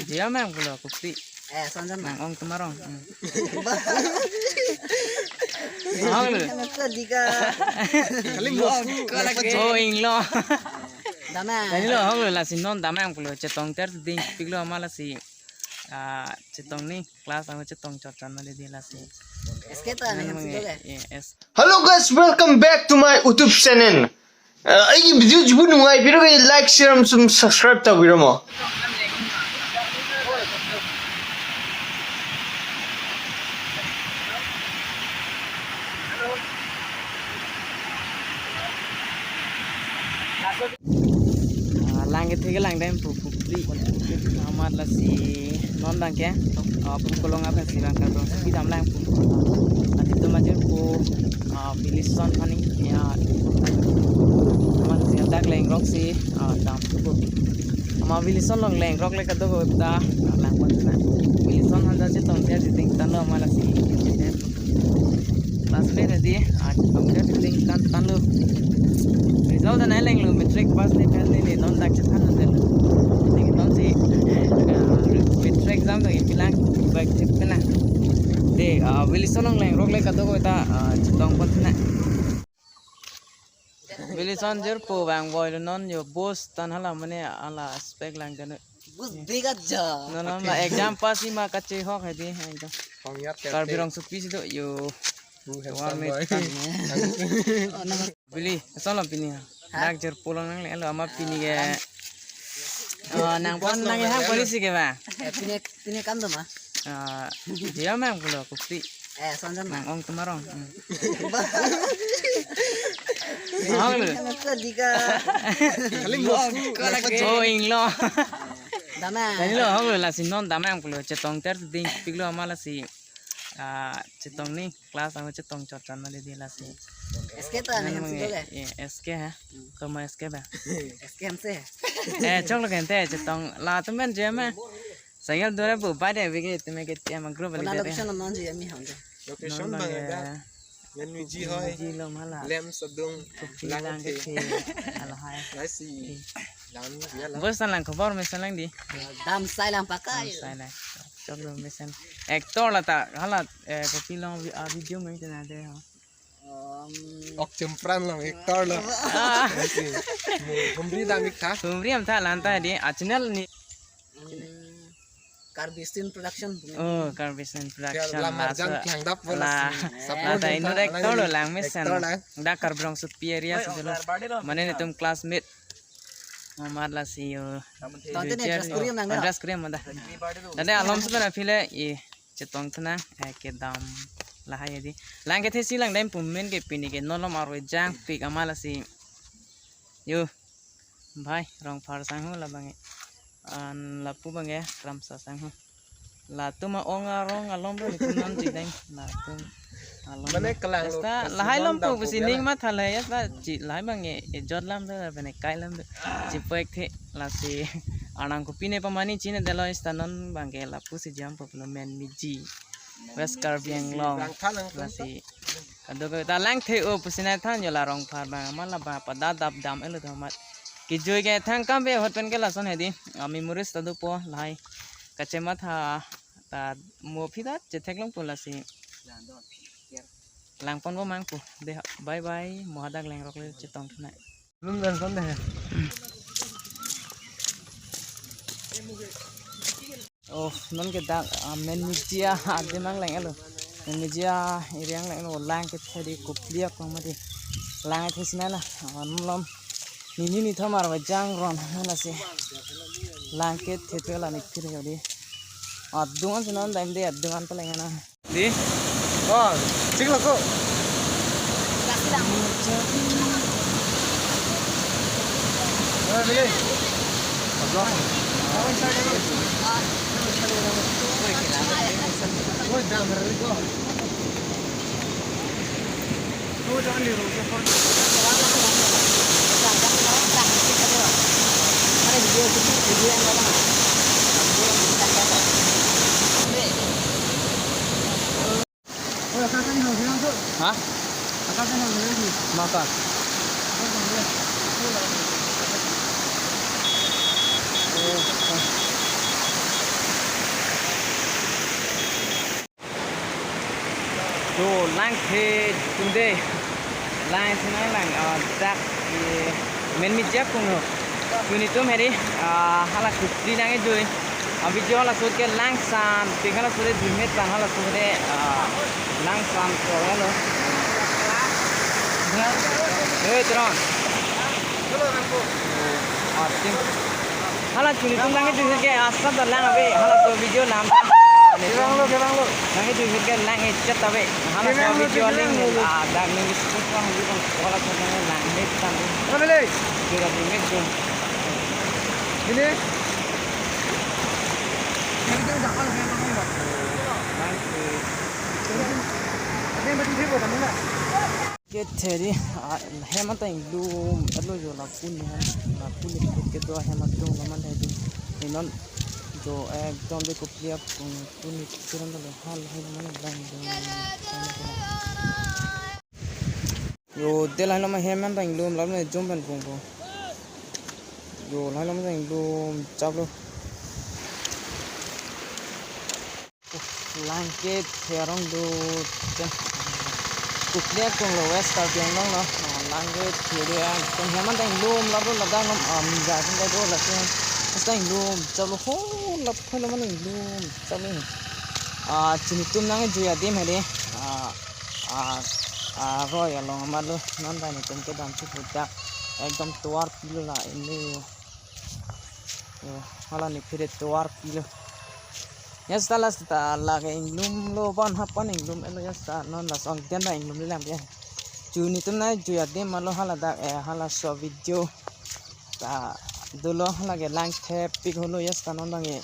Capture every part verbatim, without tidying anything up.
Dia mang pulo, kopi. Eh, sonjan mang. Mang ong tumarong. Hmm. Ong lo. Kali mo. Oh, inglo. Damang. Tadi lo, ong lo, lasi non damang pulo. Chetong ter ding, piklo ama lasi. Ah, chetong ni class ang chetong chot chot ma dei lasi. S K ta, nang mang, silo ke? Yes. Hello guys, welcome back to my YouTube channel. Uh, ai video jibu nungai biro ke like, share, um, subscribe ta biro mo. Ah, lang kethe ke lang dam pu pu pri. Amat lasi non dang ke. Ah, pu kolong apa sih bang karbong sepi dam lang pu. Ati tu majir pu, ah, Wilson pani ya. Amat lasi dak lengrok si, ah, dam tu pu. Ama Wilson along lengrok le kadokave ta, ah, lang pon na. Wilson handa chetong dia di ting tan lo ama lasi. Classmate hadi, ah, chetong dia di ting tan tan lo. Result na leng lo, matric pass ni fail ni ni, non dak chethan na del. Ting non si, ah, matric exam to ipi lang, back trip na. De, ah, Wilson along lengrok le kadokave ta, ah, chetong pon na. Wilson jirpo bang boy lo non yo bus tan hala mane ala spek lang kan. Bus dega ja. Non non la exam pass ma kachehok hadi. Karbi Rongsopi si do yo. Who handsome boy? Bili, asal pini ha. Dak jirpo lang nang le lo ama pini ke. Oh, nang pon nang ha polisi ke ba. Eh, pini, pini kam do ma? Ah, dia mang pulo kopi. Eh, sonjan mang. Mang ong tumarong. Hmm. Ong lo. Kali mo. Oh, inglo. Damang. Tadi lo, ong lo, lasi non damang pulo, chetong ter ding piklo ama lasi. Ah, chetong ni class ang chetong chot chot ma dei lasi. S K ta, nang mang, silo ke? Yes, S K ha. Koma S K ba. S K M se. Eh, chok lo kente, chetong la tumen je ma. Cycle dora bu ba de bigi tume ke tiam group. Kona bali de. Location non ji ami hang de. Location bang ya. Menmiji hoi. Menmiji lo mala. Lem sedung. Kopi lang lang kethe. Kethe. Ala hai. Lasi. Lang ya lang. Bos lang khobor mesen lang dei. Dam sai lang pakai. Dam sai lang. Chok lo mesen. Actor la ta hala, eh, kopi long vi-, ah, video main tena de ho. Um, ok chempran lo, actor lo. Ah. Lasi. Humri dam ik tha. Humri am tha lanta dei, ah, channel ni. Hmm, Karbi Scene Production. Oh, Karbi Scene Production. Lamar jang tangdap la, lasi. Support la ta inu actor lo lang mesen. Actor lang. Da Karbi Rongsopi area si dolo. Mane netum classmate. Amat lasi yo. Tonte ne dress kuriam nang da. Dress kuriam da. Tadi alom sebenarnya pile i chetong tena, eh, kedam lahai dei. Lang kethe si lang dam pu men ke pini ke non lom arve jangpik ama lasi. Yo. Bhai, Rongphar sangho labang e. An lapu bang e, Kramsa sangho. Latum a-ong arong alom lo netum non chideng. Latum alom. Mane lo. Kelang lo, esta lahai lom pu sining ma thalai esta chi lahai bang e, ejot lam do, bene kai lam do. Chipek the lasi. Arnam kopi ne pamani chine delo esta non bang ke lapu si jam pop lo Menmiji. West Karbi Anglong. Lasi. Kadokave ta lang the-o pusi nai than yo la Rongphar bang ama la ba pada dap dam elo tho mat. Kejui ke thang kam be hot pen ke lason hedi. A memories ta dopo lahai. Kachemat ha ta mo phi ta chetheklong po lasi. Lang pon bo mang po. De bye bye. Mo hadak lengrok le chetong thanai. Lum dan son de. Oh, non ke dak, ah, Menmiji adim ang lang elo. Menmiji area ang lang elo, lang kethe dei kopi akong ma dei. Lang kethe si nai la, ah, non lom. Nini ni thomar ba jang ron, na lasi. Lang kethe tu la ni phir dei. Adung an si non dam dei, adung an paling ana. Di? Oh, chiklo ko. Ha? Maka. Yo, lang the tum de. Lang si nanglang, ah, dak, eh, men mi jak kung lo. Yo nelitum hedi, ah, hala Kopili nangkejui. Ah, video hala shoot ke lang san, tik hala shoot de dui minute tan hala shoot de, ah, lang san so ya lo. Eh, Teron. Ah, ting. Hala yo nelitum nangkejui ke asap ta lang ave, hala so video lam. Kevang lo, kevang lo. Nangkejui ke lang echat ave. Hala so video ling, ah, dak ning discuss lang ave, hala so lang echat ave. Hala bele. Jura di met jun. Bele. Lang ke. Kethe di, ah, hem anta inglum et lo yo lapu ni han, lapu ni kedo hem atum lo man hedi. Inon yo ekdom de Kopili akung pu ni kiran lo hal hai man lang do. Yo, de lahai lo ma hem anta inglum, lahai lo jom pen pung po. Yo, lahai lo ma inglum chap lo. Lang kethe arong do. Kopili akung lo, West Karbi Anglong lo. Oh, lang kethe do ya. Tum hem anta inglum lapu ladak lo, ah, mi ja tum do lapu. Hasta inglum chap lo ho, lapu lo man inglum chap lo. Ah, yo nelitum nangkejui adim hedi. Ah, ah, ah, roi along amat lo. Non ta nelitum kedam thu pu dak. Ekdom tovar pilo la inut. Yo, hala ni phere tovar pilo. Ya seta la seta lake inglum lo, ban hapan inglum et lo ya seta non laso angdeng ta inglum le lang ya. Yo nelitum nangkejui adim ma lo hala dak, eh, hala so video ta dolo hala ke lang thepik holo ya seta non bang e.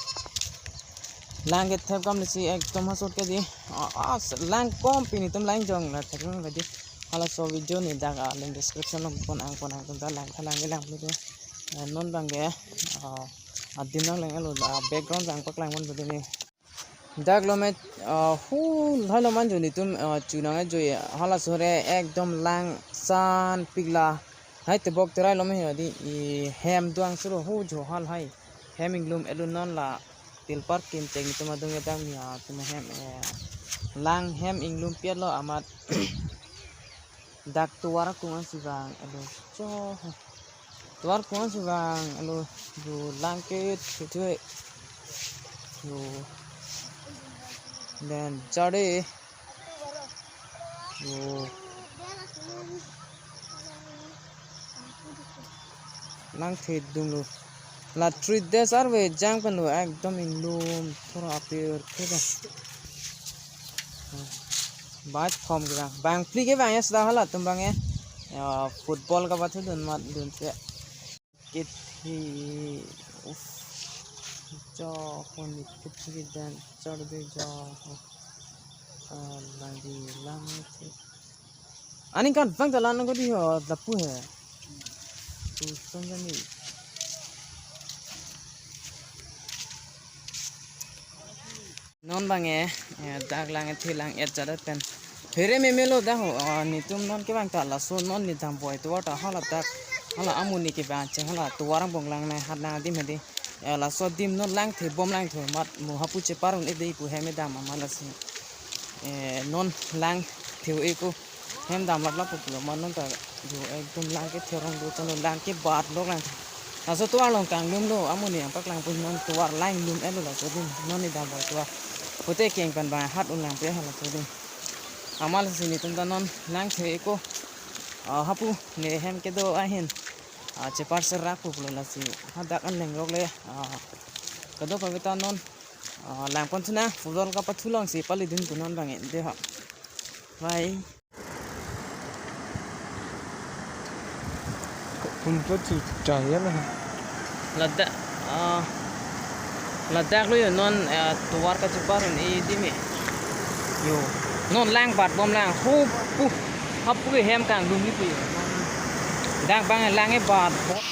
Lang kethep kam lesi ekdom ha shoot ke di. Ah, ah, lang kom pi nelitum lang jong la thek lang ke di. Hala so video ni dak, ah, link description lo pon ang pon ang tum ta lang tha lang ke lang plo de. Eh, non bang ke, ah, adim nanglang et lo, ah, background jang paklang pon pute ni. Dak lo me, ah, hu, lahai lo man yo nelitum, ah, yo nangkejui, hala so re ekdom lang sanpik la. Hai tebok terai lo me hedi, i hem do-ang suro hu jo hal hai. Hem inglum et lo non la. Tilpar kim cheng nelitum adung kedam ya, tum hem, eh, lang hem inglum piat lo amat. Dak tovar akung an si vang et lo. Cho. Tovar akung an si vang et lo. Yo lang kethe thu. Yo. Then chari. Yo. Lang thedung lo. La three days arve jang pen lo ekdom inglum thora apir theda. Bike thom kevang. Bang phli kevang ya seta halatum bang ya. Ya, football kapathu dun mat dun se. Kethe, uff, jo, honi kethe kedan, char de jo, ah, lagi lang the. Aningkan bang jalan ko di ho, lapu he. Tu song jani. Non bang e, eh, dak lang ethe lang et jadat pen. Phere meme lo dak ho, ah, nelitum non kevang ta laso non neli damboi tovar ta hala dak, hala amonit kevang cheng hala tovar angbong lang nanghat nang adim hedi. Eh, laso adim non lang the bom lang the mat mo hapu chepar un-e dei pu hem dam amat lasi. Eh, non lang the-o-e ko. Hem dam laplap pulo ma non ta jo ekdom lang kethe arong do chalo lang ke bat lok lang. Laso tovar along kanglum lo amonit nangpaklang pu non tovar lang lum et lo laso adim non neli damboi tovar. Pute keng pen bang hat un lang pu halaso adim. Amat lasi nelitum ta non lang the-e ko. Ah, hapu ne hem kedo ahin. Ah, chepar serak pulo lasi. Hadak an lengrok le. Ah, kedo paveta non. Ah, lang pon thu nang, football kapathu long si pali dun pu non bang e. De ha. Bye. Pun ko chu chaya na. Ladak, ah, ladak lo yo non, ah, tovar kachepar un-e adim e. Yo, non lang bat bom lang, hupu, hapu ke hem kanglum ni pu yo. Dak bang lang e bat bom.